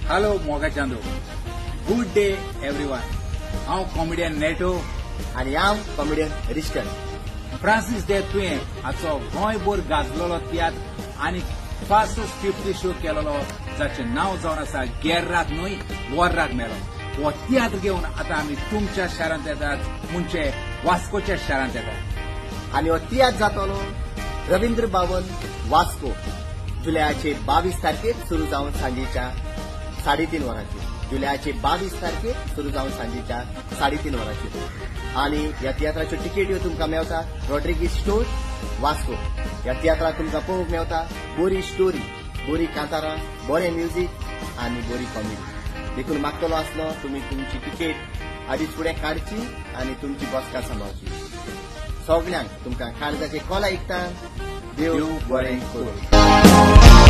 Hello मोगाचांदो, good day everyone. हांव comedian Neto आनी हांव कॉमेडियन रिश्टन. फ्रांसीस दे तुयें हाचो गोंयभर गाजलेलो तियात्र आनी फास्टस्ट 50 शो केलेलो, जाचें नांव जावन आसा गेर्राक न्हय वोर्राक मेलो. हो तियात्र घेवन आतां आमी तुमच्या शारांत येतात, म्हणजे वास्कोच्या शारांत येतात. आनी हो तियात्र जातलो रवींद्र भवन वास्को, जुलयाचे 22 तारखेर सुरू जावन सांजेच्या 3:30 वरांचेर. जुलयाचे 22 तारखेर सुरू जावन सांजेच्या 3:30 वरांचेर. आनी ह्या तियात्राच्यो तिकेट्यो तुमकां मेवता रॉड्रिगीज स्टोर वास्को. ह्या तियात्राक तुमकां पळोवंक मेवता बोरी स्टोरी, बोरी कांतारां, बरें म्युजीक आनी बोरी कॉमेडी. देखून मागतलो आसलो तुमी तुमची तिकेट आदीच फुडें काडची आनी तुमची बसका सांबाळची. सगल्यांक तुमकां काळजाचे कोला ऐकता. देव बरें करूं.